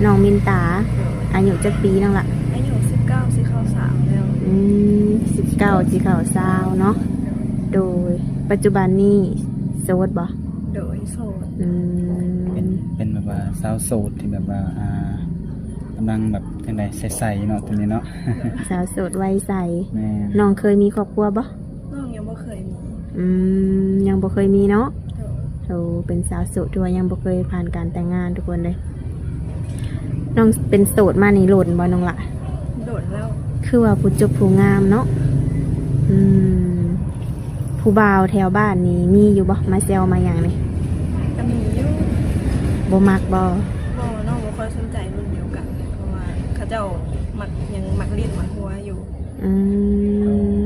ນ້ອງມິນຕາ ອາຍຸຈັກປີນ້ອງລະ? ອາຍຸສິບເກົ້າ ຊິເຂົ້າຊາວແລ້ວ. ອືມ ສິບເກົ້າ ຊິເຂົ້າຊາວເນາະ. ໂດຍ ປັດຈຸບັນນີ້ໂສດບໍ່? ໂດຍ ໂສດ. ອືມ ເປັນ ເປັນແບບວ່າສາວໂສດທີ່ແບບວ່າ ອ່າ ກຳລັງແບບຈັ່ງໃດ ໃສໆເນາະ ຕອນນີ້ເນາະ. ສາວໂສດໄວໃສ. ແມ່ນ. ນ້ອງເຄີຍມີຄອບຄົວບໍ່? ນ້ອງຍັງບໍ່ເຄີຍມີ. ອືມ ຍັງບໍ່ເຄີຍມີເນາະ. ໂດຍ. ໂອ້ ເປັນສາວໂສດທີ່ວ່າຍັງບໍ່ເຄີຍຜ່ານການແຕ່ງງານທຸກຄົນເລີຍ. ນ້ອງເປັນໂສດມານີ້ດົນບໍ່ນ້ອງລະ? ດົນແລ້ວ. ຄືວ່າຜູ້ຈົບຜູ້ງາມເນາະ. ອືມ ຜູ້ບ່າວແຖວບ້ານນີ້ມີຢູ່ບໍ່? ມາແຊວມາຫຍັງນີ້? ກໍມີຢູ່. ບໍ່ມັກບໍ່? ບໍ່ ນ້ອງບໍ່ຄ່ອຍສົນໃຈລຸ້ນດຽວກັນ ເພາະວ່າເຂົາເຈົ້າມັກ ຍັງມັກຫຼິ້ນມັກຫົວຢູ່. ອືມ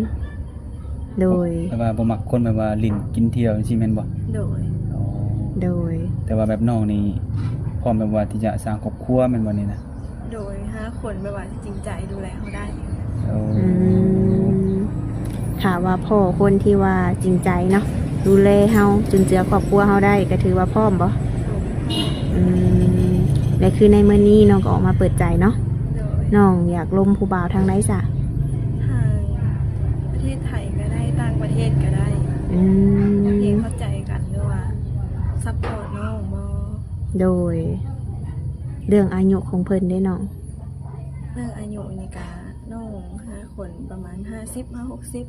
ໂດຍ. ແບບວ່າບໍ່ມັກຄົນແບບວ່າຫຼິ້ນກິນທ່ຽວຈັ່ງຊີ້ແມ່ນບໍ່? ໂດຍ. ອໍ ໂດຍ. ແຕ່ວ່າແບບນ້ອງນີ້ພ້ອມແບບວ່າທີ່ຈະສ້າງຄອບຄົວແມ່ນບໍ່ນີ້ນະ? ໂດຍ. ຫາຄົນແບບວ່າທີ່ຈິງໃຈດູແລເຮົາໄດ້. ໂອ້ ອືມ ຖ້າວ່າພໍ້ຄົນທີ່ວ່າຈິງໃຈເນາະ ດູແລເຮົາ ຈຸນເຈືອຄອບຄົວເຮົາໄດ້ ກໍຖືວ່າພ້ອມບໍ່? ໂດຍ. ອືມ ແລະ ຄືໃນມື້ນີ້ນ້ອງກໍອອກມາເປີດໃຈເນາະ. ໂດຍ. ນ້ອງຢາກລົມຜູ້ບ່າວທາງໃດຊະ? ທາງປະເທດໄທກໍໄດ້ ຕ່າງປະເທດກໍໄດ້. ອືມ ເພງເຂົ້າໃຈກັນ ຫຼືວ່າຊັບພອດນ້ອງບໍ່? ໂດຍ. ເລື່ອງອາຍຸຂອງເພິ່ນເດ້ນ້ອງ? ເລື່ອງອາຍຸນີ້ກະ ນ້ອງຫາຄົນປະມານຫ້າສິບຫາຫົກສິບ.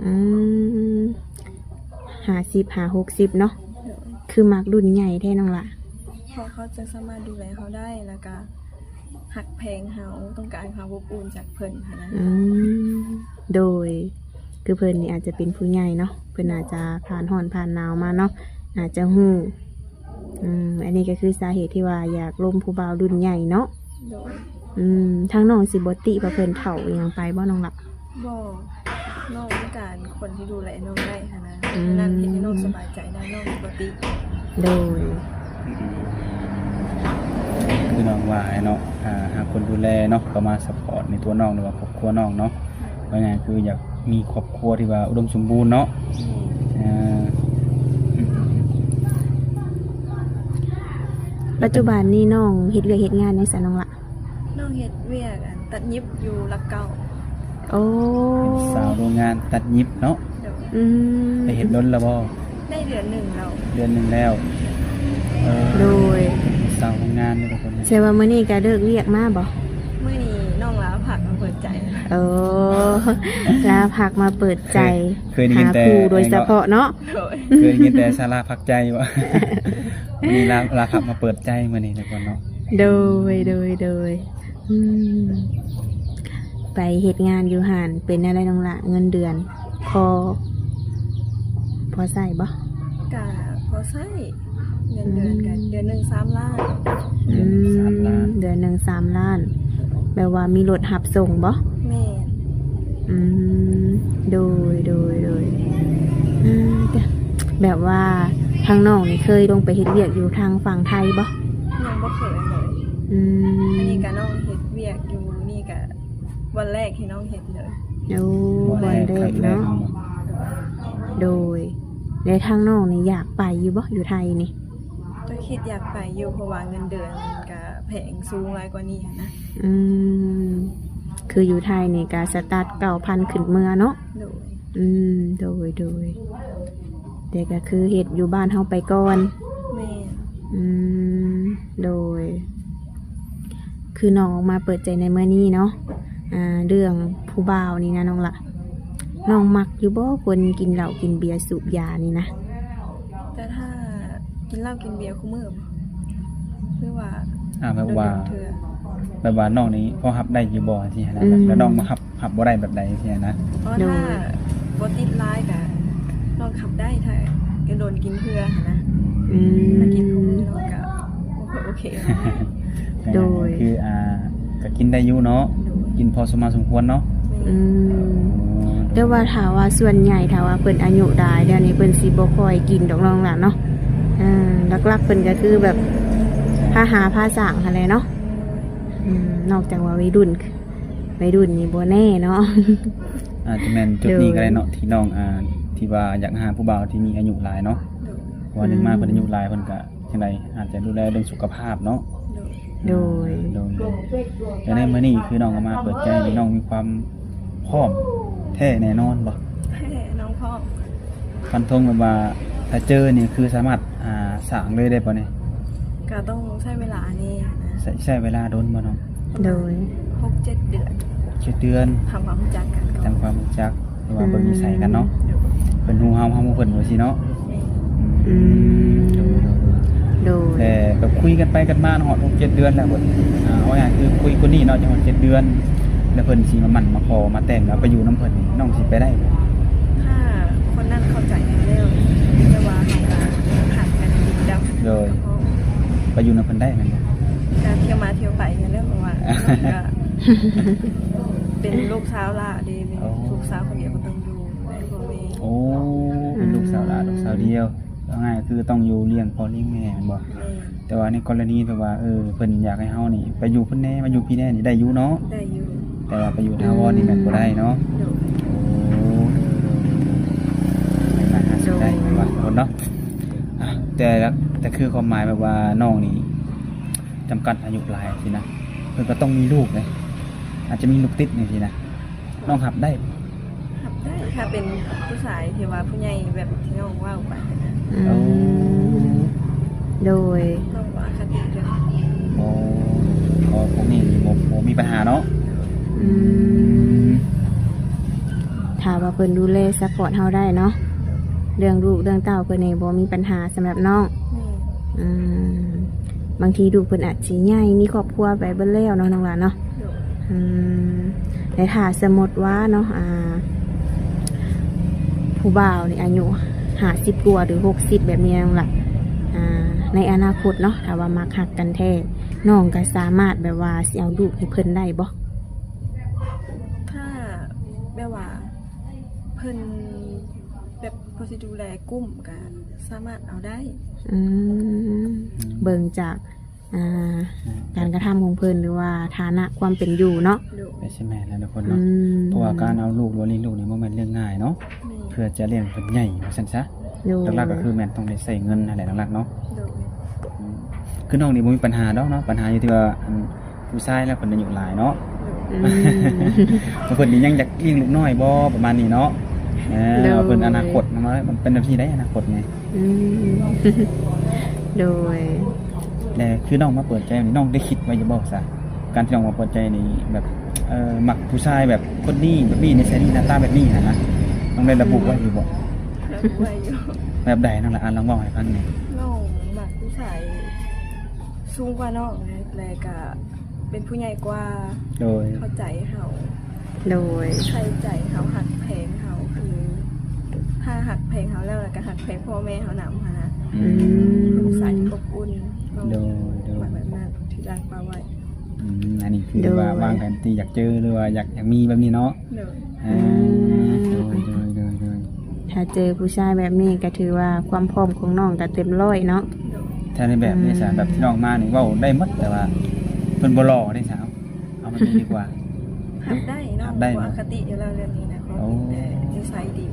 ອືມ ຫ້າສິບຫາຫົກສິບເນາະ. ໂດຍ. ຄືມັກລຸ້ນໃຫຍ່ແທ້ນ້ອງລະ? ເພາະເຂົາຈະສາມາດດູແລເຮົາໄດ້ ແລ້ວກະຮັກແພງເຮົາ ຕ້ອງການຄວາມອົບອຸ່ນຈາກເພິ່ນຫັ້ນນະ. ອືມ ໂດຍ. ຄືເພິ່ນນີ້ອາດຈະເປັນຜູ້ໃຫຍ່ເນາະ ເພິ່ນອາດຈະຜ່ານຮ້ອນຜ່ານໜາວມາເນາະ ອາດຈະຮູ້. ອືມ ອັນນີ້ກໍຄືສາເຫດທີ່ວ່າຢາກລົມຜູ້ບ່າວລຸ້ນໃຫຍ່ເນາະ. ໂດຍ. ອືມ ທາງນ້ອງຊິບໍ່ຕິວ່າເພິ່ນເຖົ້າອີ່ຫຍັງໄປບໍ່ນ້ອງລະ? ບໍ່ ນ້ອງຕ້ອງການຄົນທີ່ດູແລນ້ອງໄດ້ຫັ້ນນະ. ອືມ ນັ້ນເຮັດໃຫ້ນ້ອງສະບາຍໃຈໄດ້ ນ້ອງຊິບໍ່ຕິ. ໂດຍ. ຄືນ້ອງວ່າເນາະ ອ່າ ຫາຄົນດູແລເນາະ ເຂົ້າມາຊັບພອດໃນຕົວນ້ອງ ຫຼືວ່າຄອບຄົວນ້ອງເນາະ. ວ່າງ່າຍຄືຢາກມີຄອບຄົວທີ່ວ່າອຸດົມສົມບູນເນາະ. ແມ່ນ. ເອີ ປັດຈຸບັນນີ້ນ້ອງເຮັດວຽກເຮັດງານຫຍັງຊະນ້ອງລະ? ນ້ອງເຮັດວຽກ ອັນ ຕັດຫຍິບຢູ່ຫຼັກເກົ້າ. ໂອ້ ເປັນສາວໂຮງງານຕັດຫຍິບເນາະ. ໂດຍ. ອືມ ໄປເຮັດດົນແລ້ວບໍ່? ໄດ້ເດືອນໜຶ່ງແລ້ວ. ເດືອນໜຶ່ງແລ້ວ. ເອີ ໂດຍ. ເປັນສາວໂຮງງານເດ້ທຸກຄົນ. ແສດງວ່າມື້ນີ້ກໍເລີກວຽກມາບໍ່? ມື້ນີ້ນ້ອງລາພັກມາເປີດໃຈ. ໂອ້ ລາພັກມາເປີດໃຈ. ເຄີຍ ເຄີຍໄດ້ຍິນແຕ່ ຫາຄູ່ໂດຍສະເພາະເນາະ. ໂດຍ. ເຄີຍໄດ້ຍິນແຕ່ສາລາພັກໃຈບໍ່? ມື້ນີ້ລາ ລາພັກມາເປີດໃຈມື້ນີ້ທຸກຄົນເນາະ. ໂດຍ ໂດຍ ໂດຍ. ອືມ ໄປເຮັດງານຢູ່ຫັ້ນເປັນແນວໃດນ້ອງລະ? ເງິນເດືອນພໍ ພໍໃຊ້ບໍ່? ກະພໍໃຊ້ ເງິນເດືອນກະ ອືມ ເດືອນໜຶ່ງສາມລ້ານ. ອືມ ເດືອນໜຶ່ງສາມລ້ານ ເດືອນໜຶ່ງສາມລ້ານ. ແບບວ່າມີລົດຮັບສົ່ງບໍ່? ແມ່ນ. ອືມ ໂດຍ ໂດຍ ໂດຍ. ອ່າ ແບບວ່າທາງນ້ອງນີ້ເຄີຍລົງໄປເຮັດວຽກຢູ່ທາງຝັ່ງໄທບໍ່? ຍັງບໍ່ເຄີຍເລີຍ. ອືມ ອັນນີ້ກະນ້ອງເຮັດວຽກຢູ່ນີ້ກະວັນແລກທີ່ນ້ອງເຮັດເລີຍ. ໂອ້ ວັນແລກ ວັນແລກເນາະ. ຄັ້ງແລກເນາະ. ໂດຍ. ແລະທາງນ້ອງນີ້ຢາກໄປຢູ່ບໍ່ ຢູ່ໄທນີ້? ກໍຄິດຢາກໄປຢູ່ ເພາະວ່າເງິນເດືອນມັນກະແພງ ສູງຫຼາຍກວ່ານີ້ຫັ້ນນະ. ອືມ ຄືຢູ່ໄທນີ້ກະສະຕາດເກົ້າພັນຂຶ້ນເມືອເນາະ. ໂດຍ. ອືມ ໂດຍ ໂດຍ. ແຕ່ກໍຄືເຮັດຢູ່ບ້ານເຮົາໄປກ່ອນ. ແມ່ນ. ອືມ ໂດຍ. ຄືນ້ອງອອກມາເປີດໃຈໃນມື້ນີ້ເນາະ ອ່າ ເລື່ອງຜູ້ບ່າວນີ້ນະນ້ອງລະ ນ້ອງມັກຢູ່ບໍ່ ຄົນກິນເຫຼົ້າກິນເບຍສູບຢານີ້ນະ? ແຕ່ຖ້າກິນເຫຼົ້າກິນເບຍຄູ່ມື້ບໍ່ ຫຼືວ່າ ອ່າ ແບບວ່າ ດົນໆເທື່ອ? ແບບວ່ານ້ອງນີ້ພໍຮັບໄດ້ຢູ່ບໍ່ ຈັ່ງຊີ້ນະ? ອືມ ແລ້ວນ້ອງມາຮັບ ຮັບບໍ່ໄດ້ແບບໃດຊີ້ນະ? ອໍ ໂດຍ ຖ້າບໍ່ຕິດຫຼາຍກະນ້ອງຮັບໄດ້ ຖ້າດົນໆກິນເທື່ອຫັ້ນນະ. ອືມ ຖ້າກິນຄູ່ມື້ນ້ອງກະບໍ່ຄ່ອຍໂອເຄ. ໂດຍ ຄື ອ່າ ກະກິນໄດ້ຢູ່ເນາະ. ໂດຍ ກິນພໍສົມມາສົມຄວນເນາະ. ແມ່ນ. ອືມ ອໍ ໂດຍ ແຕ່ວ່າຖ້າວ່າສ່ວນໃຫຍ່ ຖ້າວ່າເພິ່ນອາຍຸຫຼາຍແລ້ວນີ້ ເພິ່ນຊິບໍ່ຄ່ອຍກິນດອກນ້ອງຫຼ້າເນາະ. ເອີ ຫຼັກໆເພິ່ນກະຄືແບບພາຫາພາສ້າງຫັ້ນແຫຼະເນາະ. ອືມ ນອກຈາກວ່າໄວລຸ້ນ ໄວລຸ້ນນີ້ບໍ່ແນ່ເນາະ. ອາດຈະແມ່ນຈຸດນີ້ກໍໄດ້ເນາະ ໂດຍ ທີ່ນ້ອງ ອ່າ ທີ່ວ່າຢາກຫາຜູ້ບ່າວທີ່ມີອາຍຸຫຼາຍເນາະ. ໂດຍ ເພາະວ່າໜຶ່ງມາ ອືມ ເພິ່ນອາຍຸຫຼາຍ ເພິ່ນກໍຈັ່ງໃດ ອາດຈະດູແລເລື່ອງສຸຂະພາບເນາະ. ໂດຍ ໂດຍ ໂດຍ ໂດຍ ແລະໃນມື້ນີ້ຄືນ້ອງກໍມາເປີດໃຈນີ້ ນ້ອງມີຄວາມພ້ອມແທ້ແນ່ນອນບໍ່? ແທ້ ນ້ອງພ້ອມ ຟັນທົງແບບວ່າຖ້າເຈີນີ້ຄືສາມາດ ອ່າ ສ້າງເລີຍໄດ້ບໍ່ນີ້? ກໍຕ້ອງໃຊ້ເວລາແດ່ນະ ໃຊ້ ໃຊ້ເວລາດົນບໍ່ນ້ອງ? ໂດຍ ຫົກເຈັດເດືອນ ເຈັດເດືອນ ທຳຄວາມຮູ້ຈັກກັນ ທຳຄວາມຮູ້ຈັກ ຫຼືວ່າເບິ່ງນິໄສກັນເນາະ ອືມ ເພິ່ນຮູ້ເຮົາ ເຮົາຮູ້ເພິ່ນ ວ່າຊີ້ເນາະ ອືມ ອືມ ໂດຍ ໂດຍ ໂດຍ ແຕ່ກໍຄຸຍກັນໄປກັນມາເນາະ ຫົກເຈັດເດືອນແລ້ວ ເພິ່ນ ອ່າ ເອົາງ່າຍໆຄືຄຸຍຄົນນີ້ເນາະ ຈະຮອດເຈັດເດືອນ ແລ້ວເພິ່ນຊິມາໝັ້ນມາຂໍມາແຕ່ງ ແລ້ວໄປຢູ່ນຳເພິ່ນ ນ້ອງຊິໄປໄດ້ບໍ່? ຖ້າຄົນນັ້ນເຂົ້າໃຈເຮົາແລ້ວ ແຕ່ວ່າເຮົາກໍຮັກກັນດີດຳ ໂດຍ ກໍພໍ ໄປຢູ່ນຳເພິ່ນໄດ້ແມ່ນບໍ່? ກໍທ່ຽວມາທ່ຽວໄປຫັ້ນແຫຼະ ເພາະວ່ານ້ອງກໍເປັນລູກສາວຫຼ້າເດ້ ເປັນ ໂອ້ ລູກສາວຄົນດຽວ ກໍຕ້ອງຢູ່ໃນພໍ່ແມ່ ໂອ້ ເປັນລູກສາວຫຼ້າ ອືມ ລູກສາວດຽວ ເອົາງ່າຍກໍຄືຕ້ອງຢູ່ລ້ຽງພໍ່ລ້ຽງແມ່ແມ່ນບໍ່? ແມ່ນ ແຕ່ວ່າໃນກໍລະນີແບບວ່າ ເອີ ເພິ່ນຢາກໃຫ້ເຮົານີ້ໄປຢູ່ພຸ້ນແດ່ ມາຢູ່ພີ້ແດ່ນີ້ໄດ້ຢູ່ເນາະ? ໄດ້ຢູ່ ແຕ່ວ່າໄປຢູ່ຖາວອນນີ້ແມ່ນບໍ່ໄດ້ເນາະ? ໂດຍ ໂອ້ ໂດຍ ໂດຍ ໂດຍ ໄດ້ມາຫາສູ່ໄດ້ວ່າຄົນເນາະ ອ່ະ ແຕ່ ແຕ່ຄືຄວາມໝາຍແບບວ່ານ້ອງນີ້ຈຳກັດອາຍຸຫຼາຍຊີ້ນະ ເພິ່ນກໍຕ້ອງມີລູກເດ້ ອາດຈະມີລູກຕິດຈັ່ງຊີ້ນະ ນ້ອງຮັບໄດ້ບໍ່? ຮັບໄດ້ ຖ້າເປັນຜູ້ຊາຍທີ່ວ່າຜູ້ໃຫຍ່ແບບທີ່ນ້ອງເວົ້າໄປນະ ອືມ ໂດຍ ນ້ອງບໍ່ອະຄະຕິເລື່ອງ ອໍ ກໍພວກນີ້ບໍ່ ບໍ່ມີບັນຫາເນາະ ອືມ ຖ້າວ່າເພິ່ນດູແລຊັບພອດເຮົາໄດ້ເນາະ ເລື່ອງລູກເລື່ອງເຕົ້າເພິ່ນນີ້ບໍ່ມີບັນຫາສຳລັບນ້ອງ ແມ່ນ ອືມ ບາງທີລູກເພິ່ນອາດຊິໃຫຍ່ ມີຄອບຄົວໄປເບິດແລ້ວເນາະ ນ້ອງຫຼ້າເນາະ ໂດຍ ອືມ ແຕ່ຖ້າສົມມຸດວ່າເນາະ ອ່າ ຜູ້ບ່າວນີ້ອາຍຸຫ້າສິບກວ່າ ຫຼື ຫົກສິບ ແບບນີ້ ນ້ອງຫຼ້າ ອ່າ ໃນອະນາຄົດເນາະ ຖ້າວ່າມັກຮັກກັນແທ້ ນ້ອງກໍສາມາດແບບວ່າຊິເອົາລູກໃຫ້ເພິ່ນໄດ້ບໍ່? ຖ້າແບບວ່າເພິ່ນແບບພໍຊິດູແລກຸ້ມ ກໍສາມາດເອົາໄດ້ ອືມ ເບິ່ງຈາກ ອ່າ ການກະທຳຂອງເພິ່ນ ຫຼືວ່າຖານະຄວາມເປັນຢູ່ເນາະ ໂດຍ ກໍຊິແມ່ນແລ້ວທຸກຄົນເນາະ ອືມ ເພາະວ່າການເອົາລູກ ຫຼືວ່າລ້ຽງລູກນີ້ບໍ່ແມ່ນເລື່ອງງ່າຍເນາະ ແມ່ນ ເພື່ອຈະລ້ຽງເພິ່ນໃຫຍ່ວ່າຊັ້ນຊະ ໂດຍ ຫຼັກໆກໍຄືແມ່ນຕ້ອງໄດ້ໃຊ້ເງິນຫັ້ນແຫຼະຫຼັກໆເນາະ ໂດຍ ອືມ ຄືນ້ອງນີ້ບໍ່ມີບັນຫາດອກເນາະ ບັນຫາຢູ່ທີ່ວ່າ ອັນ ຜູ້ຊາຍແລ້ວເພິ່ນອາຍຸຫຼາຍເນາະ ອືມ ບາງຄົນນີ້ຍັງຢາກລ້ຽງລູກນ້ອຍບໍ່ ປະມານນີ້ເນາະ ເອີ ໂດຍ ເພິ່ນອະນາຄົດນຳ ມັນເປັນແບບນີ້ໄດ໋ ອະນາຄົດນີ້ ອືມ ໂດຍ ແລະ ຄືນ້ອງມາເປີດໃຈນີ້ ນ້ອງໄດ້ຄິດໄວ້ຢູ່ບໍ່ຊະ ການທີ່ນ້ອງມາເປີດໃຈນີ້ ແບບ ເອີ ມັກຜູ້ຊາຍແບບຄົນນີ້ແບບນີ້ ນິໄສນີ້ ໜ້າຕາແບບນີ້ຫັ້ນນະ ນ້ອງໄດ້ລະບຸໄວ້ຢູ່ບໍ່? ລະບຸໄວ້ຢູ່ ແບບໃດ ນ້ອງລະ ອ່ານລອງເວົ້າໃຫ້ຟັງແດ່ ນ້ອງມັກຜູ້ຊາຍ ສູງກວ່ານ້ອງ ແລະ ກະເປັນຜູ້ໃຫຍ່ກວ່າ ໂດຍ ເຂົ້າໃຈເຮົາ ໂດຍ ໃສ່ໃຈເຮົາ ຮັກແພງເຮົາ ຄືຖ້າຮັກແພງເຮົາແລ້ວ ແລ້ວກະຮັກແພງພໍ່ແມ່ເຮົານຳຫັ້ນນະ ອືມ ອືມ ຜູ້ຊາຍທີ່ອົບອຸ່ນ ໂດຍ ໂດຍ ມັກແບບນັ້ນ ທີ່ລ້າງປາໄວ້ ອືມ ອັນນີ້ຄື ໂດຍ ວ່າວາງແຜນທີ່ຢາກເຈີ ຫຼືວ່າຢາກ ຢາກມີແບບນີ້ເນາະ ໂດຍ ເອີ ອືມ ໂດຍ ໂດຍ ໂດຍ ໂດຍ ຖ້າເຈີຜູ້ຊາຍແບບນີ້ກໍຖືວ່າຄວາມພ້ອມຂອງນ້ອງກໍເຕັມຮ້ອຍເນາະ ໂດຍ ຖ້າໃນແບບນີ້ຊະ ອືມ ແບບທີ່ນ້ອງມານີ້ເວົ້າໄດ້ໝົດ ແຕ່ວ່າເພິ່ນບໍ່ຫຼໍ່ເດ້ສາວ ເອົາແບບນີ້ດີກວ່າ ຮັບໄດ້ເນາະ ຮັບໄດ້ ບໍ່ອະຄະຕິຢູ່ແລ້ວເລື່ອງນີ້ນະ ຂໍ ໂອ້ ເປັນແຕ່ນິໄສດີ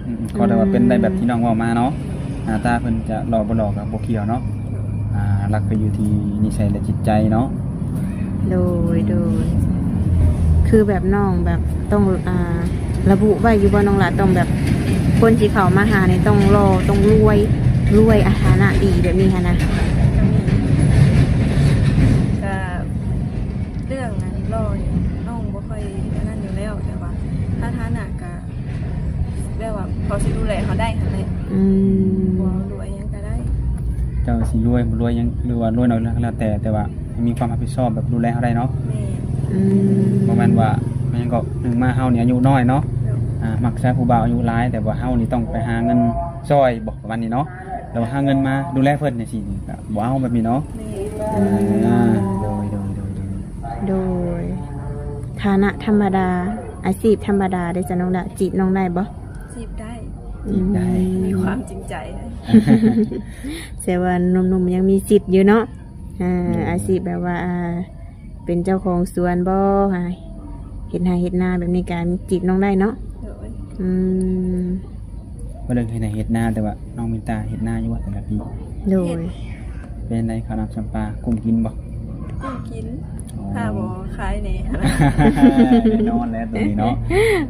ອືມ ຂໍແຕ່ວ່າເປັນໄດ້ແບບທີ່ນ້ອງເວົ້າມາເນາະ ໜ້າຕາເພິ່ນຈະຫຼໍ່ບໍ່ຫຼໍ່ກໍບໍ່ກ່ຽວເນາະ ອ່າ ຫຼັກກໍຢູ່ທີ່ນິໄສ ແລະ ຈິດໃຈເນາະ ໂດຍ ໂດຍ ຄືແບບນ້ອງແບບຕ້ອງ ອ່າ ລະບຸໄວ້ຢູ່ບໍ່ນ້ອງຫຼ້າ ຕ້ອງແບບຄົນທີ່ເຂົ້າມາຫານີ້ຕ້ອງຫຼໍ່ ຕ້ອງລວຍ ລວຍ ອາ ຖານະດີແບບນີ້ຫັ້ນນະ ກະເລື່ອງອັນຫຼໍ່ນີ້ນ້ອງບໍ່ຄ່ອຍອັນນັ້ນຢູ່ແລ້ວ ແຕ່ວ່າຖ້າຖານະກະ ແບບວ່າພໍຊິດູແລເຮົາໄດ້ຫັ້ນແຫຼະ ອືມ ບໍ່ລວຍຫຍັງກໍໄດ້ ເຈົ້າຊິລວຍບໍ່ລວຍຫຍັງ ຫຼືວ່າລວຍໜ້ອຍກໍແລ້ວແຕ່ ແຕ່ວ່າໃຫ້ມີຄວາມຮັບຜິດຊອບແບບດູແລເຮົາໄດ້ເນາະ ແມ່ນ ອືມ ບໍ່ແມ່ນວ່າ ແມ່ນຫຍັງກໍ ໜຶ່ງມາເຮົານີ້ອາຍຸນ້ອຍເນາະ ໂດຍ ອ່າ ມັກຊາຍຜູ້ບ່າວອາຍຸຫຼາຍ ແຕ່ວ່າເຮົານີ້ຕ້ອງໄປຫາເງິນຊ່ອຍບໍ ປະມານນີ້ເນາະ ແລ້ວຫາເງິນມາດູແລເພິ່ນຈັ່ງຊີ້ນີ້ກໍບໍ່ເອົາແບບນີ້ເນາະ ແມ່ນ ອ່າ ໂດຍ ໂດຍ ໂດຍ ໂດຍ ໂດຍ ຖານະທຳມະດາ ອາຊີບທຳມະດາເດ້ ຈະນ້ອງລະຈີບນ້ອງໄດ້ບໍ່? ຈີບໄດ້ ອືມ ຈີບໄດ້ ມີຄວາມຈິງໃຈ ແສດງວ່າໜຸ່ມໆຍັງມີສິດຢູ່ເນາະ ເອີ ອືມ ອາຊີບແບບວ່າ ອ່າ ເປັນເຈົ້າຂອງສວນບໍ່ ເຮັດໄຮ່ເຮັດນາແບບນີ້ກະຈີບນ້ອງໄດ້ເນາະ ໂດຍ ອືມ ວ່າເລື່ອງເຮັດໄຮ່ເຮັດນາ ແຕ່ວ່ານ້ອງມິນຕາເຮັດນາຢູ່ບໍ່ແຕ່ລະປີ? ໂດຍ ເຮັດ ເປັນໃດ ເຂົ້ານ້ຳຊຳປາກຸ້ມກິນບໍ່? ກູ້ກິນ ອໍ ຖ້າບໍ່ຂາຍແດ່. ແນ່ນອນແຫຼະຕົວນີ້ເນາະ.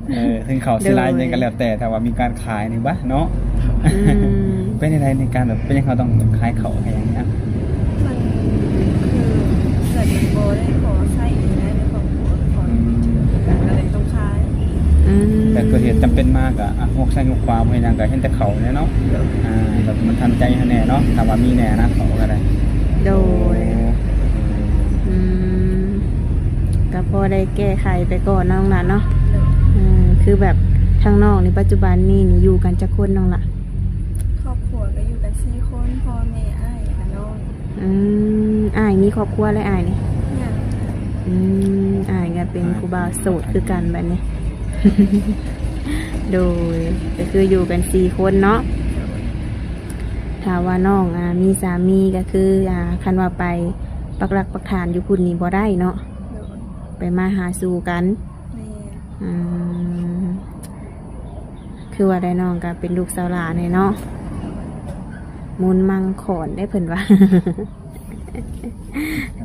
ເອີ ເຖິງເຂົາຊິຫຼາຍ ໂດຍ ຫຍັງກໍແລ້ວແຕ່ ຖ້າວ່າມີການຂາຍນີ້ບະເນາະ. ອືມ ເປັນຈັ່ງໃດໃນການແບບ ເປັນຫຍັງເຮົາຕ້ອງຂາຍເຂົ້າຂາຍຫຍັງນະ? ມັນຄືເງິນມັນບໍ່ໄດ້ພໍໃຊ້ນະ ໃນຄອບຄົວ ອືມ ກໍເລີຍຕ້ອງຂາຍ. ອືມ ແຕ່ເກີດເຫດຈຳເປັນມາກໍ ອະ ຫວກຊ້າຍຫວກຂວາ ບໍ່ເຮັດຫຍັງ ກໍເຫັນແຕ່ເຂົ້າແຫຼະເນາະ. ໂດຍ ອ່າ ແບບມັນທັນໃຈເຮົາແດ່ເນາະ ຖ້າວ່າມີແດ່ນະ ເຂົ້າກໍໄດ້. ໂດຍ ໂອ້ ອືມ ກໍພໍໄດ້ແກ້ໄຂໄປກ່ອນເນາະ ນ້ອງຫຼ້າເນາະ. ໂດຍ ເອີ ຄືແບບທາງນ້ອງນີ້ ປັດຈຸບັນນີ້ນີ້ຢູ່ກັນຈັກຄົນ ນ້ອງຫຼ້າ? ຄອບຄົວກໍຢູ່ກັນສີ່ຄົນ ພໍ່ແມ່ ອ້າຍ ແລ້ວກໍນ້ອງ. ອືມ ອ້າຍມີຄອບຄົວແລ້ວ ອ້າຍນີ້? ຍັງ. ອືມ ອ້າຍກໍເປັນຜູ້ບ່າວໂສດຄືກັນບັດນີ້. ໂດຍ ກໍຄືຢູ່ກັນສີ່ຄົນເນາະ. ໂດຍ ຖ້າວ່ານ້ອງ ອ່າ ມີສາມີກໍຄື ອ່າ ຄັນວ່າໄປປັກຫຼັກປັກຖານຢູ່ພຸ້ນນີ້ບໍ່ໄດ້ເນາະ. ໂດຍ ໄປມາຫາສູ່ກັນ. ແມ່ນ. ອືມ ຄືວ່າໄດ້ ນ້ອງກໍເປັນລູກສາວຫຼ້າແດ່ເນາະ ມູນມັງຂອນເດ້ເພິ່ນວ່າ.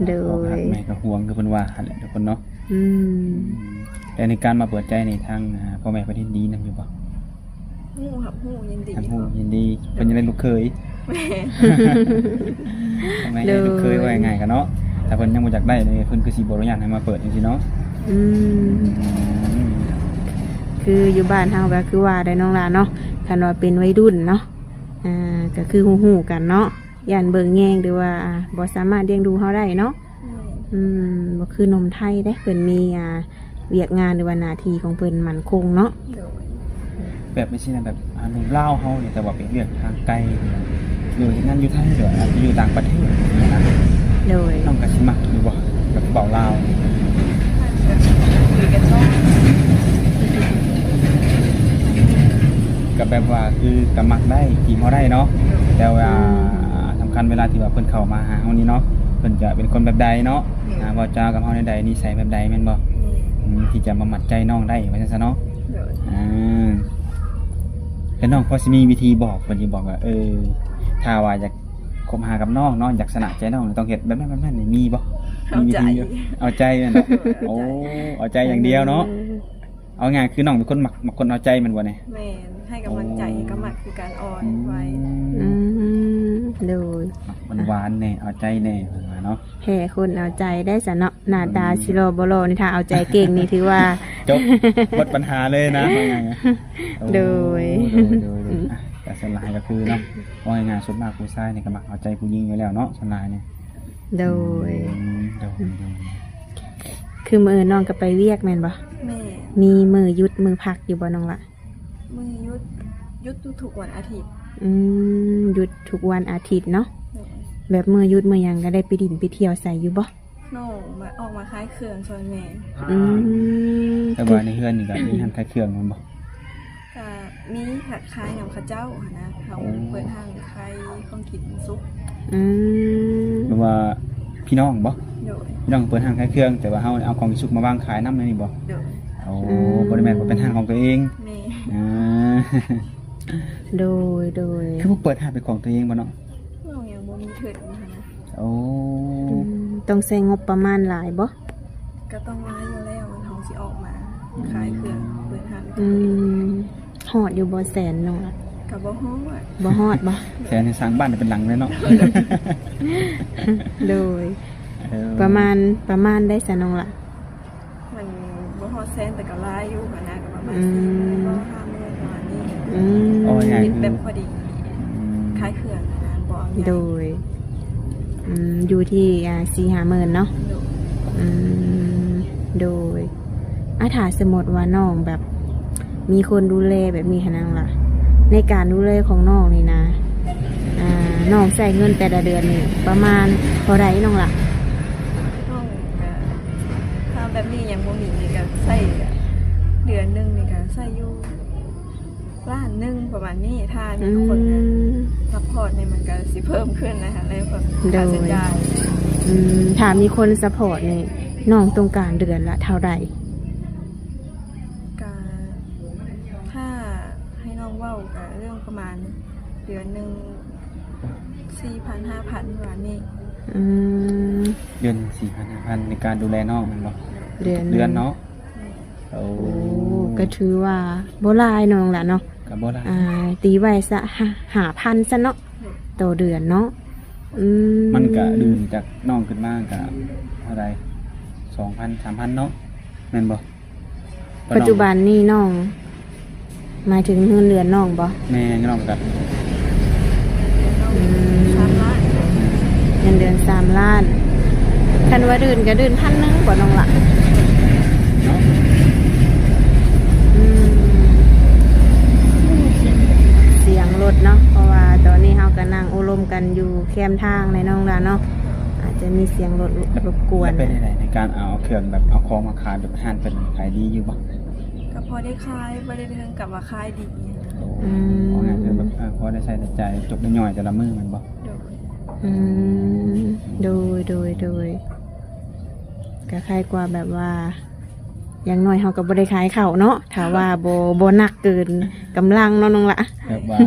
ໂດຍ ພໍ່ຮັກແມ່ກໍຫວງ ຄືເພິ່ນວ່າຫັ້ນແຫຼະທຸກຄົນເນາະ. ອືມ ແຕ່ໃນການມາເປີດໃຈນີ້ ທາງ ອ່າ ພໍ່ແມ່ເພິ່ນເຫັນດີນຳຢູ່ບໍ່? ຮູ້ ຮັບຮູ້ ຍິນດີ ຮັບຮູ້ ຍິນດີ. ເພິ່ນຢາກໄດ້ລູກເຂີຍ. ແມ່ນ. ແມ່ນ ໂດຍ ລູກເຂີຍ ເວົ້າງ່າຍໆກັນເນາະ ຖ້າເພິ່ນຍັງບໍ່ຢາກໄດ້ນີ້ ເພິ່ນຄືຊິບໍ່ອະນຸຍາດໃຫ້ມາເປີດຈັ່ງຊີ້ເນາະ. ອືມ ອືມ ຄືຢູ່ບ້ານເຮົາກໍຄືວ່າໄດ໋ ນ້ອງຫຼ້າເນາະ ຄັນວ່າເປັນໄວລຸ້ນເນາະ ອ່າ ກໍຄືຮູ້ໆກັນເນາະ ຢ້ານເບິ່ງແຍງ ຫຼືວ່າ ອ່າ ບໍ່ສາມາດລ້ຽງດູເຮົາໄດ້ເນາະ. ແມ່ນ. ອືມ ບໍ່ຄືໜຸ່ມໄທເດ້ ເພິ່ນມີ ອ່າ ວຽກງານ ຫຼືວ່າໜ້າທີ່ຂອງເພິ່ນໝັ້ນຄົງເນາະ. ໂດຍ ແບບນີ້ຊີ້ນະ ແບບ ອ່າ ໜຸ່ມລາວເຮົານີ້ ແຕ່ວ່າໄປເຮັດວຽກທາງໄກ ຫຼືວ່າເຮັດງານຢູ່ໄທ ຫຼືວ່າອາດຈະຢູ່ຕ່າງປະເທດນະ. ໂດຍ ນ້ອງກໍຊິມັກຢູ່ບໍ່ ແບບເວົ້າລາວ? ມັນກໍຄຸຍກັນໄດ້ ກໍແບບວ່າຄືກໍມັກໄດ້ ຈີບເຮົາໄດ້ເນາະ. ໂດຍ ແຕ່ວ່າ ອືມ ສຳຄັນເວລາທີ່ວ່າເພິ່ນເຂົ້າມາຫາເຮົານີ້ເນາະ ເພິ່ນຈະເປັນຄົນແບບໃດເນາະ. ໂດຍ ອ່າ ເວົ້າຈາກັບເຮົາແນວໃດ ນິໄສແບບໃດ ແມ່ນບໍ່? ອືມ ທີ່ຈະມາມັດໃຈນ້ອງໄດ້ ວ່າຊັ້ນຊະເນາະ. ໂດຍ ອ່າ ແລ້ວນ້ອງພໍຊິມີວິທີບອກເພິ່ນຢູ່ບໍ່ວ່າ ເອີ ຖ້າວ່າຢາກຄົບຫາກັບນ້ອງເນາະ ຢາກຊະນະໃຈນ້ອງ ຕ້ອງເຮັດແບບນັ້ນແບບນັ້ນນີ້ ມີບໍ່? ເອົາໃຈ ມີວິທີຢູ່ ເອົາໃຈແມ່ນບໍ່? ໂດຍ ເອົາໃຈ. ໂອ້ ເອົາໃຈຢ່າງດຽວເນາະ. ເອີ ເອົາງ່າຍຄືນ້ອງເປັນຄົນມັກ ມັກຄົນເອົາໃຈແມ່ນບໍ່ນີ້? ແມ່ນ. ໃຫ້ກຳລັງໃຈ ໂອ້ ກໍມັກຄືກັນ ອ່ອນໄວ. ອືມ ອືມ ໂດຍ ມັກຫວານໆແດ່ ເອົາໃຈແດ່ ເພິ່ນວ່າເນາະ. ແທ້ ຄົນເອົາໃຈໄດ້ຊັ້ນເນາະ ໜ້າຕາ ອືມ ຊິຫຼໍ່ບໍ່ຫຼໍ່ນີ້ ຖ້າເອົາໃຈເກັ່ງນີ້ຖືວ່າ ຈົບ ໝົດບັນຫາເລີຍນະ. ໂດຍ ໂດຍ ໂດຍ ໂດຍ ອືມ ອ່ະ ແຕ່ສ່ວນຫຼາຍກໍຄືເນາະ ເວົ້າງ່າຍໆ ສ່ວນມາກຜູ້ຊາຍນີ້ກໍມັກເອົາໃຈຜູ້ຍິງຢູ່ແລ້ວເນາະ ສ່ວນຫຼາຍນີ້. ໂດຍ ອືມ ໂດຍ ໂດຍ ຄືມື້ອື່ນນ້ອງກໍໄປວຽກແມ່ນບໍ່? ແມ່ນ. ມີມື້ຢຸດມື້ພັກຢູ່ບໍ່ນ້ອງລະ? ມື້ຢຸດ ຢຸດທຸກໆວັນອາທິດ. ອືມ ຢຸດທຸກວັນອາທິດເນາະ. ແມ່ນ. ແບບມື້ຢຸດມື້ຫຍັງກໍໄດ້ໄປຫຼິ້ນໄປທ່ຽວໃສຢູ່ບໍ່? ນ້ອງມາ ອອກມາຂາຍເຄື່ອງຊ່ອຍແມ່. ອືມ ແຕ່ວ່າໃນເຮືອນນີ້ກໍມີຮ້ານຂາຍເຄື່ອງແມ່ນບໍ່? ກໍມີຂາຍນຳເຂົາເຈົ້າຫັ້ນນະ ເຂົາ ໂອ້ ເປີດຮ້ານຂາຍຂອງກິນສຸກ. ອືມ ແບບວ່າພີ່ນ້ອງບໍ່? ໂດຍ ພີ່ນ້ອງເປີດຮ້ານຂາຍເຄື່ອງ ແຕ່ວ່າເຮົາເອົາຂອງກິນສຸກມາວາງຂາຍນຳໃນນີ້ບໍ່? ໂດຍ. ໂອ້ ອືມ ບໍ່ໄດ້ແມ່ນວ່າເປັນຮ້ານຂອງຕົວເອງ. ແມ່ນ. ອ່າ ໂດຍ ໂດຍ. ຄືບໍ່ເປີດຮ້ານເປັນຂອງຕົວເອງບໍ່ເນາະ? ນ້ອງຍັງບໍ່ມີທຶນຫັ້ນນະ. ໂອ້ ອືມ ຕ້ອງໃຊ້ງົບປະມານຫຼາຍບໍ່? ກໍຕ້ອງຫຼາຍຢູ່ແລ້ວ ເຮົາຊິອອກມາ ອືມ ຂາຍເຄື່ອງ ເປີດຮ້ານ. ອືມ ຮອດຢູ່ບໍ່ແສນນ້ອງລະ? ກໍບໍ່ຮອດ. ບໍ່ຮອດບໍ່? ແສນນີ້ສ້າງບ້ານໄດ້ເປັນຫຼັງເລີຍເນາະ. ໂດຍ ເອີ ປະມານ ປະມານໃດຊະນ້ອງລະ? ມັນບໍ່ຮອດແສນ ແຕ່ກໍຫຼາຍຢູ່ຫັ້ນນະ ກໍປະມານ ອືມ ສີ່ໝື່ນບໍ່ ຫ້າໝື່ນ ປະມານນີ້. ອືມ ເອົາງ່າຍໆ ເປັນແບບພໍດີ ອືມ ຂາຍເຄື່ອງຫັ້ນນະ ບໍ່ເອົາໃຫຍ່. ໂດຍ ອືມ ຢູ່ທີ່ ອ່າ ສີ່ຫ້າໝື່ນເນາະ. ໂດຍ ອືມ ໂດຍ. ອາ ຖ້າສົມມຸດວ່ານ້ອງແບບມີຄົນດູແລແບບນີ້ຫັ້ນນະນ້ອງລະ ໃນການດູແລຂອງນ້ອງນີ້ນະ ອ່າ ນ້ອງໃຊ້ເງິນແຕ່ລະເດືອນນີ້ປະມານເທົ່າໃດນ້ອງລະ? ນ້ອງກະ ຖ້າແບບນີ້ຍັງບໍ່ມີນີ້ກະໃຊ້ ເດືອນໜຶ່ງນີ້ກະໃຊ້ຢູ່ລ້ານໜຶ່ງປະມານນີ້ ຖ້າມີຄົນ ອືມ ຊັບພອດນີ້ມັນກະຊິເພີ່ມຂຶ້ນນະ ໃນແບບ ໂດຍ ຄ່າໃຊ້ຈ່າຍ. ອືມ ຖ້າມີຄົນຊັບພອດນີ້ ນ້ອງຕ້ອງການເດືອນລະເທົ່າໃດ? ກະ ຖ້າໃຫ້ນ້ອງເວົ້າກະເລື່ອງປະມານເດືອນໜຶ່ງສີ່ພັນ ຫ້າພັນ ປະມານນີ້. ອືມ ເດືອນສີ່ພັນ ຫ້າພັນ ໃນການດູແລນ້ອງແມ່ນບໍ່? ເດືອນ ເດືອນເນາະ. ໂອ້ ໂອ້ ກໍຖືວ່າບໍ່ຫຼາຍນ້ອງລະເນາະ. ກໍບໍ່ຫຼາຍ ອ່າ ຕີໄວ້ຊະ ຫ້າ ຫ້າພັນຊະເນາະ ຕໍ່ເດືອນເນາະ. ອືມ ມັນກະດື່ມຈາກນ້ອງຂຶ້ນມາກະເທົ່າໃດ ສອງພັນ ສາມພັນເນາະ ແມ່ນບໍ່? ປັດຈຸບັນນີ້ນ້ອງ ໝາຍເຖິງເງິນເດືອນນ້ອງບໍ່? ແມ່ນ ນ້ອງກັບ ອືມ ສາມລ້ານ ເງິນເດືອນສາມລ້ານ. ຄັນວ່າດື່ມກໍດື່ມພັນໜຶ່ງບໍ່ນ້ອງລະ? ເນາະ ອືມ ສຽງລົດເນາະ ເພາະວ່າຕອນນີ້ເຮົາກໍນັ່ງໂອ້ລົມກັນຢູ່ແຄມທາງໃນນ້ອງລະເນາະ ອາດຈະມີສຽງລົດລົບກວນ. ແລ້ວເປັນຈັ່ງໃດໃນການເອົາເຄື່ອງແບບເອົາຂອງມາຂາຍ ແບບຮ້ານເພິ່ນຂາຍດີຢູ່ບໍ່? ກໍພໍໄດ້ຂາຍ ບໍ່ໄດ້ເຖິງກັບວ່າຂາຍດີ. ອືມ ເອົາງ່າຍຄືແບບ ເອີ ພໍໄດ້ໃຊ້ໄດ້ຈ່າຍຈົບໄດ້ຍ່ອຍແຕ່ລະມື້ແມ່ນບໍ່? ໂດຍ ອືມ ໂດຍ ໂດຍ ໂດຍ ກໍຄ້າຍກວ່າແບບວ່າ ຢ່າງໜ້ອຍເຮົາກໍບໍ່ໄດ້ຂາຍເຂົ້າເນາະ ຖ້າວ່າບໍ່ ບໍ່ໜັກເກີນກຳລັງເນາະນ້ອງລະ. ແບບວ່າ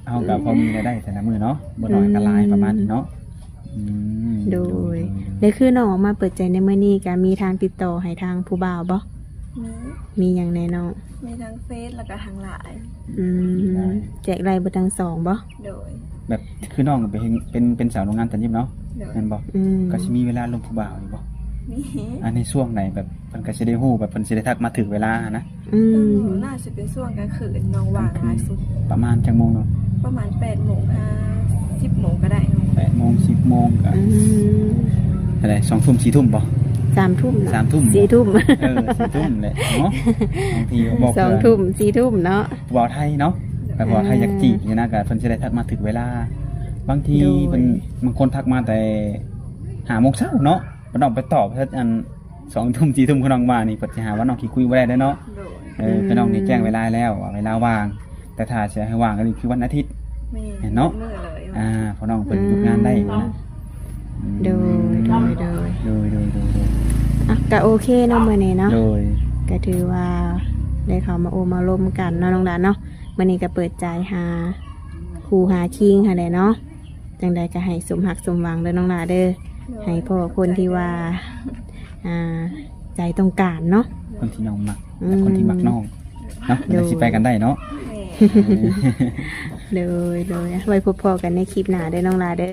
ເຮົາກໍພໍມີລາຍໄດ້ແຕ່ລະມື້ເນາະ ບໍ່ໜ້ອຍກໍຫຼາຍ ອືມ ປະມານນີ້ເນາະ. ອືມ ໂດຍ ໂດຍ ໂດຍ ໂດຍ. ແລ້ວຄືນ້ອງອອກມາເປີດໃຈໃນມື້ນີ້ ກະມີທາງຕິດຕໍ່ໃຫ້ທາງຜູ້ບ່າວບໍ່? ມີ ມີຫຍັງແດ່ນ້ອງ? ມີທາງເຟສ ແລ້ວກໍທາງລາຍ. ອືມ ໄດ້ ແຈກໄດ້ເບິດທັງສອງບໍ່? ໂດຍ ແບບຄືນ້ອງເປັນ ເປັນ ເປັນສາວໂຮງງານຕັດເຢັບເນາະ. ໂດຍ ແມ່ນບໍ່? ອືມ ກໍຊິມີເວລາລົມຜູ້ບ່າວຢູ່ບໍ່? ມີ ອັນໃນຊ່ວງໃດແບບ ເພິ່ນກໍຊິໄດ້ຮູ້ ແບບເພິ່ນຊິໄດ້ທັກມາຖືກເວລາຫັ້ນນະ. ອືມ ເອີ ໜ້າຊິເປັນຊ່ວງກາງຄືນນ້ອງວ່າງຫຼາຍສຸດ. ປະມານຈັກໂມງເນາະ? ປະມານແປດໂມງຫາສິບໂມງກໍໄດ້ເນາະ. ແປດໂມງ ສິບໂມງກໍ ອືມ ເທົ່າໃດ ສອງທຸ່ມ ສີ່ທຸ່ມບໍ່? ສາມທຸ່ມເນາະ ສາມທຸ່ມ ສີ່ທຸ່ມ ເອີ ສີ່ທຸ່ມແຫຼະເນາະ. ບາງທີບອກ ສອງທຸ່ມ ສີ່ທຸ່ມເນາະ ຜູ້ບ່າວໄທເນາະ ແຕ່ຜູ້ບ່າວໄທ ອືມ ຢາກຈີບນີ້ນະ ກໍເພິ່ນຊິໄດ້ທັກມາຖືກເວລາ. ບາງທີ ໂດຍ ເພິ່ນ ບາງຄົນທັກມາແຕ່ຫ້າໂມງເຊົ້າເນາະ ບໍ່ຕ້ອງໄປຕອບ ອັນ ສອງທຸ່ມ ສີ່ທຸ່ມ ຄືນ້ອງວ່ານີ້ ເພິ່ນຊິຫາວ່ານ້ອງຂີ້ຄຸຍບໍ່ໄດ້ເດ້ເນາະ. ໂດຍ ເອີ ອືມ ຄືນ້ອງນີ້ແຈ້ງເວລາແລ້ວວ່າເວລາວ່າງ ແຕ່ຖ້າຊິໃຫ້ວ່າງອີ່ຫຼີຄືວັນອາທິດ ແມ່ນ ແມ່ນເນາະ ມື້ເລີຍ. ອ່າ ເພາະນ້ອງເພິ່ນ ອືມ ຢຸດງານໄດ້ນະ. ໂດຍ ອືມ ໂດຍ ໂດຍ ໂດຍ ໂດຍ ໂດຍ ໂດຍ. ອ່ະ ກະໂອເຄເນາະ ມື້ນີ້ເນາະ. ໂດຍ ກະຖືວ່າໄດ້ເຂົ້າມາໂອ້ມາລົມກັນເນາະນ້ອງດາເນາະ. ມື້ນີ້ກໍເປີດໃຈຫາຄູ່ຫາຄີງຫັ້ນແຫຼະເນາະ. ຈັ່ງໃດກໍໃຫ້ສົມຮັກສົມຫວັງເດີນ້ອງຫຼ້າເດີ. ໂດຍ ໃຫ້ພໍ້ຄົນທີ່ວ່າ ອ່າ ໃຈຕ້ອງການເນາະ ຄົນທີ່ນ້ອງມັກ ອືມ ແລະ ຄົນທີ່ມັກນ້ອງເນາະ. ໂດຍ ມັນຊິໄປກັນໄດ້ເນາະ. ໂດຍ ໂດຍ ໄວ້ພົບພໍ້ກັນໃນຄລິບໜ້າເດີນ້ອງຫຼ້າເດີ.